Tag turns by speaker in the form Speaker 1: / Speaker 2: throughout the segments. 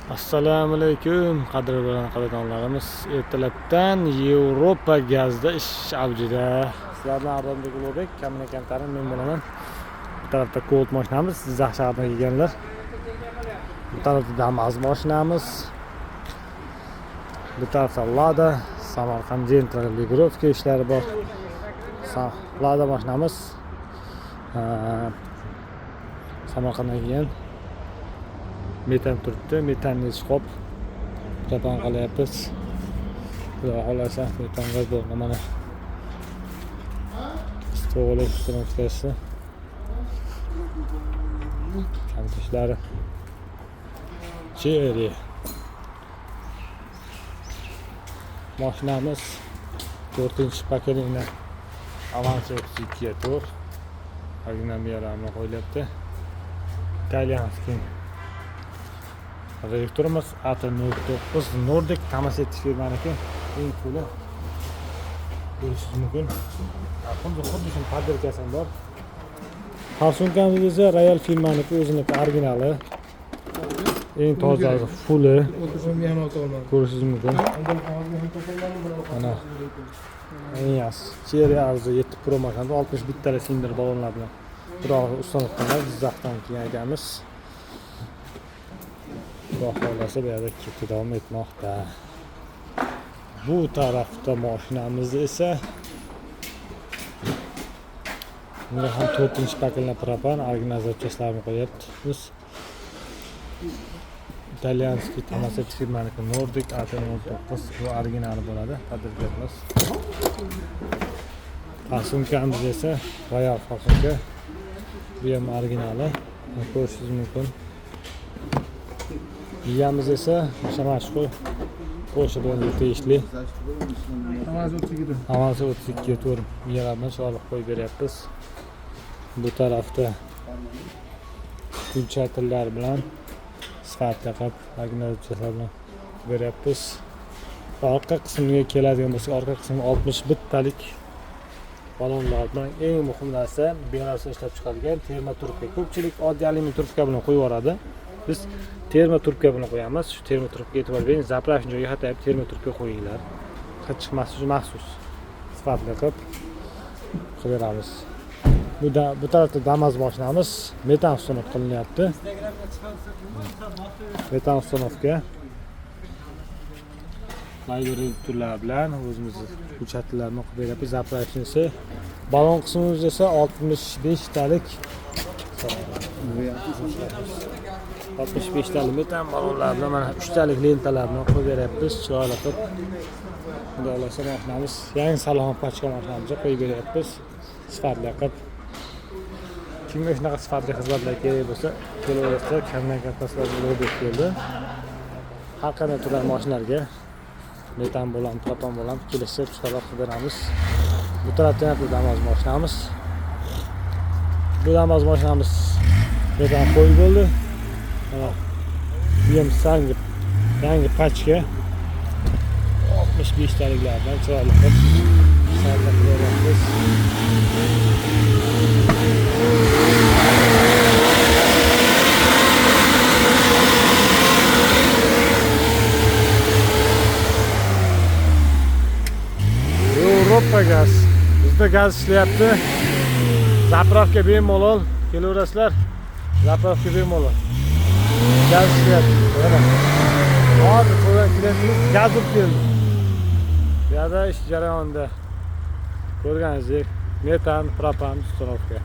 Speaker 1: Assalomu alaykum qadrli bilan qadrdonlarimiz. Ertalabdan Yevropa gazda ish avjida. Sizlardan Ardonbek Ulug'bek, kamina kamtarin men bo'laman. Bu tarafda Colt mashinamiz, Jizzax shahridan kelganlar. Bu tarafda Damas mashinamiz. Bu tarafda Lada, Samarqand Gentra регулировка ishlari bor. Lada mashinamiz. Samarqanddan kelgan. Metan turibdi, metanni chiqib propan qilyapmiz. Xudo xohlasa metan gaz bo'ldi mana. Stol установкасы. Kamtishlari. Chery. Mashinamiz 4-поколение Avanza 32 to'rt. Original miyalarni qo'yilyapti. Итальянский reduktorimiz AT09 Nordic Tomasetti firmaniki, eng puli ko'rishingiz mumkin. Xuddi shuni поддержка si ham bor. Farsunkamiz esa Royal firmaniki, o'ziniki originali. Eng tozasi, fuli ko'rishingiz mumkin. Mana eng yaxshi Chery Arzo 7 Pro mashinasi 61 talik silindr ballonlar bilan. Xudo установка lar Jizzaxdan kelgan akamiz. Xudo xohlasa bu yerda ketib davom etmoqda. Bu tarafda mashinamiz esa bunga ham 4-поколение propan original zapchastlarini qo'yapti. Biz итальянский Tomasetti firmaniki Nordic AT09, bu originali bo'ladi, поддержка emas. Farsunkamiz esa Royal farsunka. Bu ham originali. Ko'rishingiz mumkin. Miyamiz esa o'sha mashhur Porsche bilan tegishli. Avanza 32 to'rt miyalarni chiroyli qo'yib beryapmiz. Bu tarafda gulchatirlar bilan sifatli qilib original bilan beryapmiz. Orqa qismiga keladigan bo'lsak, orqa qismi 61 talik ballonlar bilan eng muhim narsa Belarusda ishlab chiqarilgan termotrubka. Ko'pchilik oddiy alyumin trubka bilan qo'yib yuboradi. Biz termotrubka bilan qo'yamiz. Shu termotrubkaga e'tibor bering, zapravka joyiga hatto termotrubka qo'yinglar. Hid chiqmas uchun maxsus sifatli qilib beramiz. Bu tarafda Damas mashinamiz metan ustanov qilinyapti. Metan установка. Layber reduktorlar bilan o'zimizni ko'chatlarni qilib beryapmiz. Zapravkasi. Balon qismimiz esa 65 talik 65 talik metan ballonlar bilan mana 3 talik lentalarni qo'yib beryapmiz. Chiroyli qilib. Xudo xohlasa mashinamiz yangi salon pachka mashinamizni qo'yib beryapmiz. Sifatli qilib. Kimga shunaqa sifatli xizmatlar kerak bo'lsa, kelaverasizlar. Kamdan kam Ulug'bek keldi. Har qanday turdagi mashinalarga metan bo'lam, propan bo'lam kelishib chiroyli qilib beramiz. Bu tarafda ham Damas mashinamiz. Bu Damas mashinamiz metan qo'yib bo'ldi. Mana bu ham yangi pachka 65 taliklar bilan chiroyli qilib sifatli qilib beryapmiz. Yevropa gaz. Bizda gaz ishlayapti. Zapravka bemalol kelaverasizlar. Zapravka bemalol. Gaz ishlayapti. Mana. Hozir qo'ygan klientimiz gaz urib keldi. Bu yerda ish jarayonida. Ko'rganingizdek, metan, propan установка.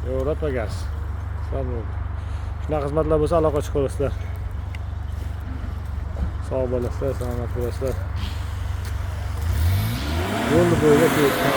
Speaker 1: Yevropa gaz. Shunaqa xizmatlar bo'lsa aloqa chiqarasizlar. Sog' bo'lasizlar, salomat bo'lasizlar. Yo'lni bo'yiga ketgan.